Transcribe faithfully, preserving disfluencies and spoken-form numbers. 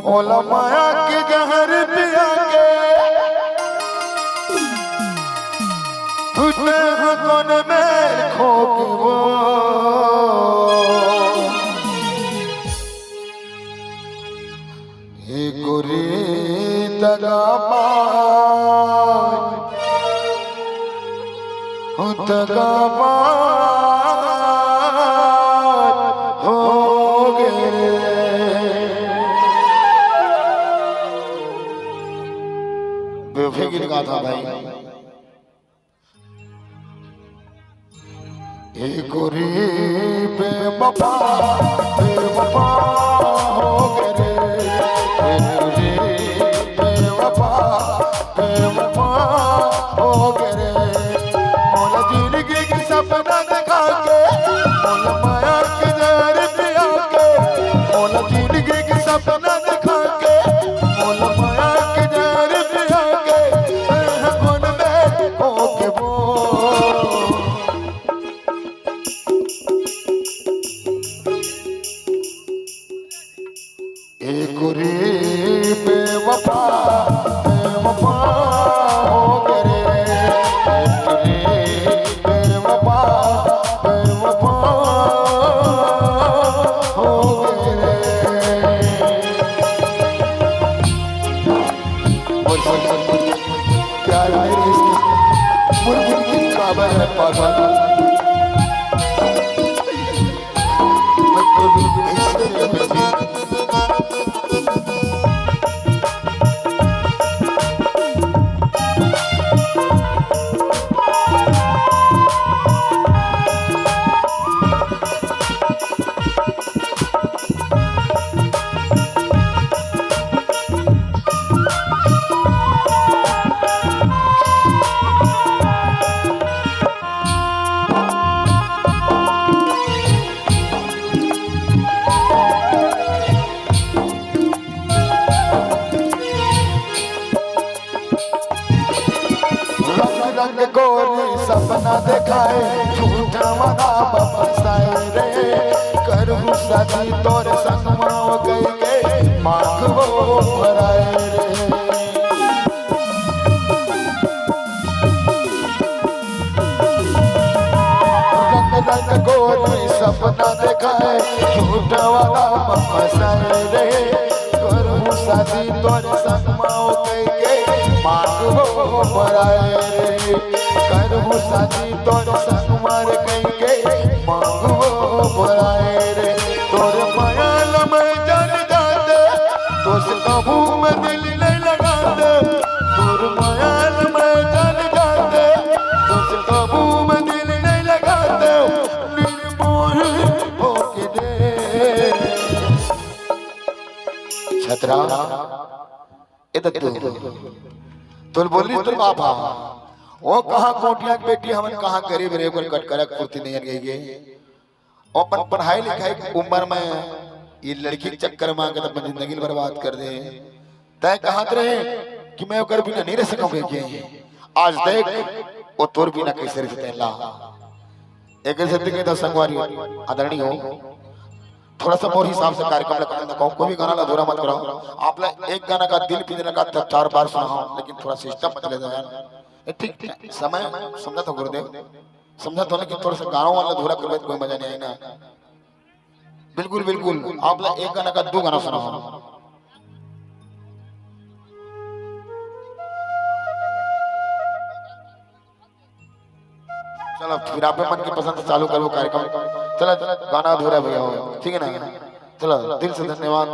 ओला माया के जहर पिया के, तू तेह कोन में खोकबो। हे गोरी दगा मार, दगा मार हो गे। बेवफी की निगाह था भाई। ए गोरी बेवफा, बेवफा हो गे रे। ए गोरी बेवफा, बेवफा हो गे रे। मोला जिंदगी के सपना दिखा के, मोला माया के जहर पिया के, मोला जिंदगी के सपना दिखा के, मोला माया के जहर पिया के, तेह कोन में खोकबो। ए गोरी बेवफा, बेवफा हो गे रे। ए गोरी बेवफा, बेवफा हो गे रे। बोल, बोल, बोल, बोल। प्यार मेरे इश्क, मुरझा के काबा है पागल। रंग रंग गोरी सपना देखाए, झूठा वादा वापस आए रे। करहूँ शादी तोर संग माँ कह के, मांग वो भराए रे। रंग रंग गोरी सपना देखाए, झूठा वादा वापस आए रे। करहूँ शादी तोर संग माँ कह के, मांग वो भराए रे। करहूँ शादी तोर संग माँ कह के, मांग वो भराए रे। तोर माया ल मैं जान जाते, तोस कभू मैं दिल नहीं लगाते। तोर माया ल मैं जान जाते, तोस कभू मैं दिल नहीं लगाते। निर्मोही होके दे। छतरा, ए दद्दू, तोल बोल रही तोर बाप हा। वो कहाँ कोटिया के बेटी, हमन कहाँ गरीब रे, ओकर कटकरक फुर्ती नहीं अन गई गे। वो अपन पढ़ाई लिखाई के उम्र में ये लड़की के चक्कर में आके तो अपन जिंदगी ल बर्बाद कर दे। तय कहत रहे कि मैं ओकर बिना नहीं रह सकूं कह के। आज देख, वो तोर बिना कैसे रह सकते ला। एक ऐसे दिखे था संगवारी, आदरणीय हो, थोड़ा सा मोर हिसाब से कार्यक्रम ला करने का, कोई भी गाना ला अधूरा मत कराओ। आप ला एक गाना का दिल पीने लगा था, चार बार सुनाओ, लेकिन थोड़ा सिस्टम बदले दो यार। ए, ठीक, ठीक, समय समझा था गुरुदेव, समझा था, लेकिन थोड़ा सा गाँव वाला अधूरा करबे तो कोई मजा नहीं आए ना। बिल्कुल, बिल्कुल, आप ला एक गाना का दो गाना सुनाओ। चलो, फिर आप मन के पसंद से चालू करो कार्यक्रम। चलो, गाना अधूरा भैया हो, ठीक है ना? चलो, दिल से धन्यवाद।